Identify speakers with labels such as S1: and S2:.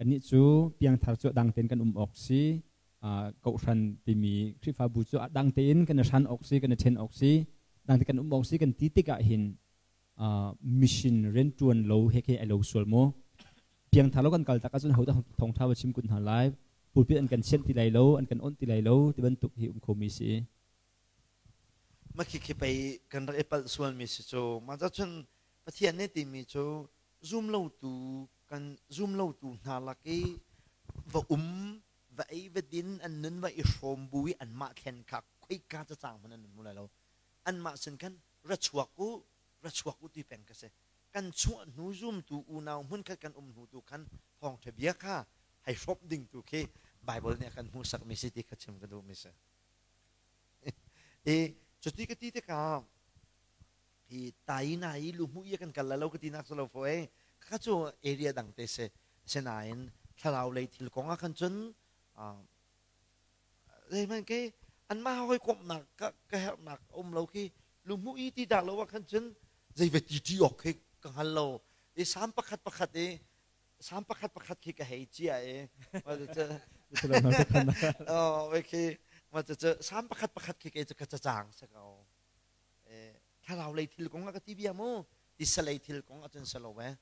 S1: Kannih cu piangthar cu a dang tein kan um awk si. Kohhran timi Khrihfabu cu a dang tein kan i hran awk si, kan i ṭhen awk si, dang tein kan um awk si kan ti tikah hin mission rianṭuan lo he khi ai lo sual maw? Piangthar lo kan kal tak ahcun hodah thawngṭha va chim kun hna lai? Pulpit an kan sianh ti lai lo, an kan onh ti lai lo ti bantuk hi um khomi si.
S2: Makhi khi pei kan rak i palh sualmi si cu. Mah cun Pathian nih timi cu zumlotu kan zumlotu hna lak i va um va ei va din an nun va i hrawm bu i anmah thlen kha khoika cacang hmanh an hmu lai lo. Anmah sin khan ra chuak u, ra chuak u ti peng ka si. Kan chuah hnu zumtu unau hmunkhat kan um hnu tu khan thawngṭha bia kha hei hrawmh ding tu khi Bible nih a kan hmuhsakmi si ti kha chim ka duhmi si. I cuti ka ti tikah hi tai na i luhmu i kan kal la lo ka ti nak si lo fo e kha cu area dang te si sinain thlarau lei thil kong ah khan cun zeihmanh ke anmah hawikomhnak ka ka herhnak a um lo khi luhmu i ti dah lo ah khan cun zei va ti ti awk khi ka hngal lo i sam pakhat pakhat i sam pakhat pakhat khi ka hei cia i oh khi ma cu sam pakhat pakhat khi kei cu ka cacang sa ko thlarau lei thil kong ah ka ti bia mu tisa lei thil kong ah cun sa lo eh.